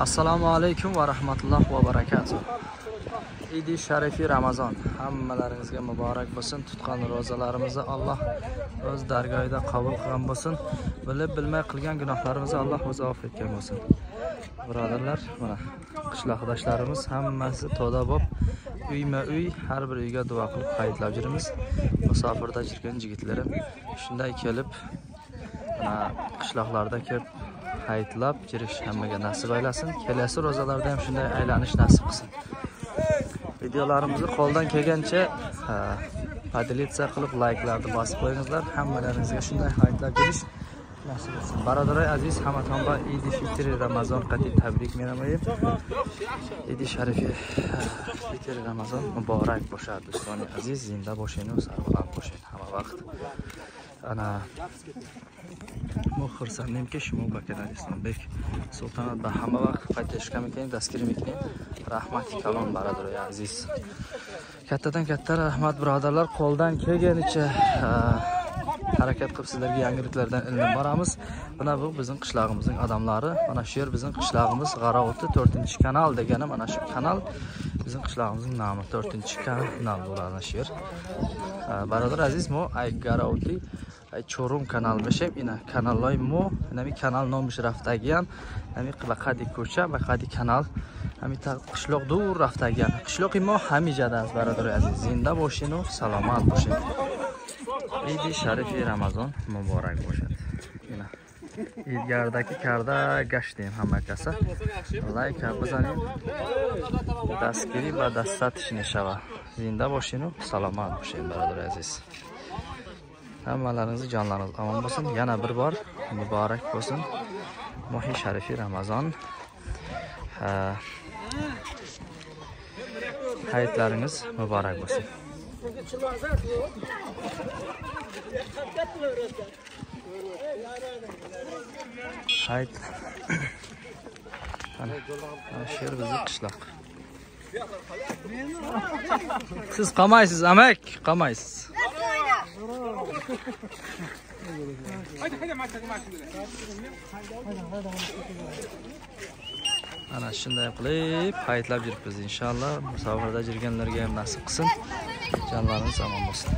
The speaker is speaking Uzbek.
Assalomu alaykum va rahmatulloh va barakatuh. Idi sharifi Ramazon hammalaringizga muborak bo'lsin. Tutgan ro'zalarimizni Alloh o'z dargohida qabul qilgan bo'lsin. Bilib bilmay qilgan gunohlarimizni Alloh o'zi afv etgan bo'lsin. Birodarlar, mana qishloqdoshlarimiz hammasi to'da bo'lib uyma-uy har bir uyga duo qilib hayitlab yuramiz. Musofirda yurgan yigitlarim shunday kelib mana qishloqlarda kelib hayitlab yurish hammaga nasib aylasin. Kelasi ro'zalarda ham shunday aylanish nasib qilsin. Videolarimizni qo'ldan kelgancha podelitsa qilib layklarni bosib qo'yingizlar. Hammalaringizga shunday hayitlab yurish nasib etsin. Birodarlar aziz, hammatonga Idi Fitri Ramazon qat'iy tabrik menamayib. Idi sharifi Fitri Ramazon muborak bo'shar do'stoni aziz, zinda bo'shin va sarbaland bo'shin hamma vaqt. Ana mo xursandimki шумо ба канали Исломбек Султанат ба ҳама вақт поддержка мекунед, дастгирӣ мекунед. Раҳмати калон бародарои азиз. Kattadan katta rahmat birodarlar. Qo'ldan kelganicha harakat qilib sizlarga yangiliklardan ilinib boramiz. Mana bu bizning qishlog'imizning odamlari. Mana shu yer bizning qishlog'imiz G'arovti 4-kanal degani mana shu kanal bizning qishlog'imizning nomi 4-kanal bo'ladi shu yer. Birodar aziz, mo ay G'arovti ay Chorum kanal mешем. Ина каналлой мо, нами канал номиш рафтагиян, нами ба қади кӯча, ба қади канал, ҳами қишлоқ дур рафтагиян. Қишлоқи мо ҳамиҷада аст бародарои азиз. Зинда бошину саломат бошед. Иди шарифи Рамазон муборак бошад. Ина идгардакӣ карда гаштем ҳама каса. Лайк бизанем, дастгирӣ ба дастатиш мешавад. Зинда бошину саломат бошед бародарои азиз. Hammalaringizni jonlaringiz omon bo'lsin. Yana bir bor muborak bo'lsin. Mohi sharifi Ramazon. Hayitlaringiz muborak bo'lsin. Hayit. Ana shu yer bizning qishloq. Siz qolmaysiz, amak, qolmaysiz. Ana shunday qilib hayitlab yuribmiz inshaalloh. Musofirda yurganlarga ham nasib qilsin. Jonlarimiz omon bo'lsin.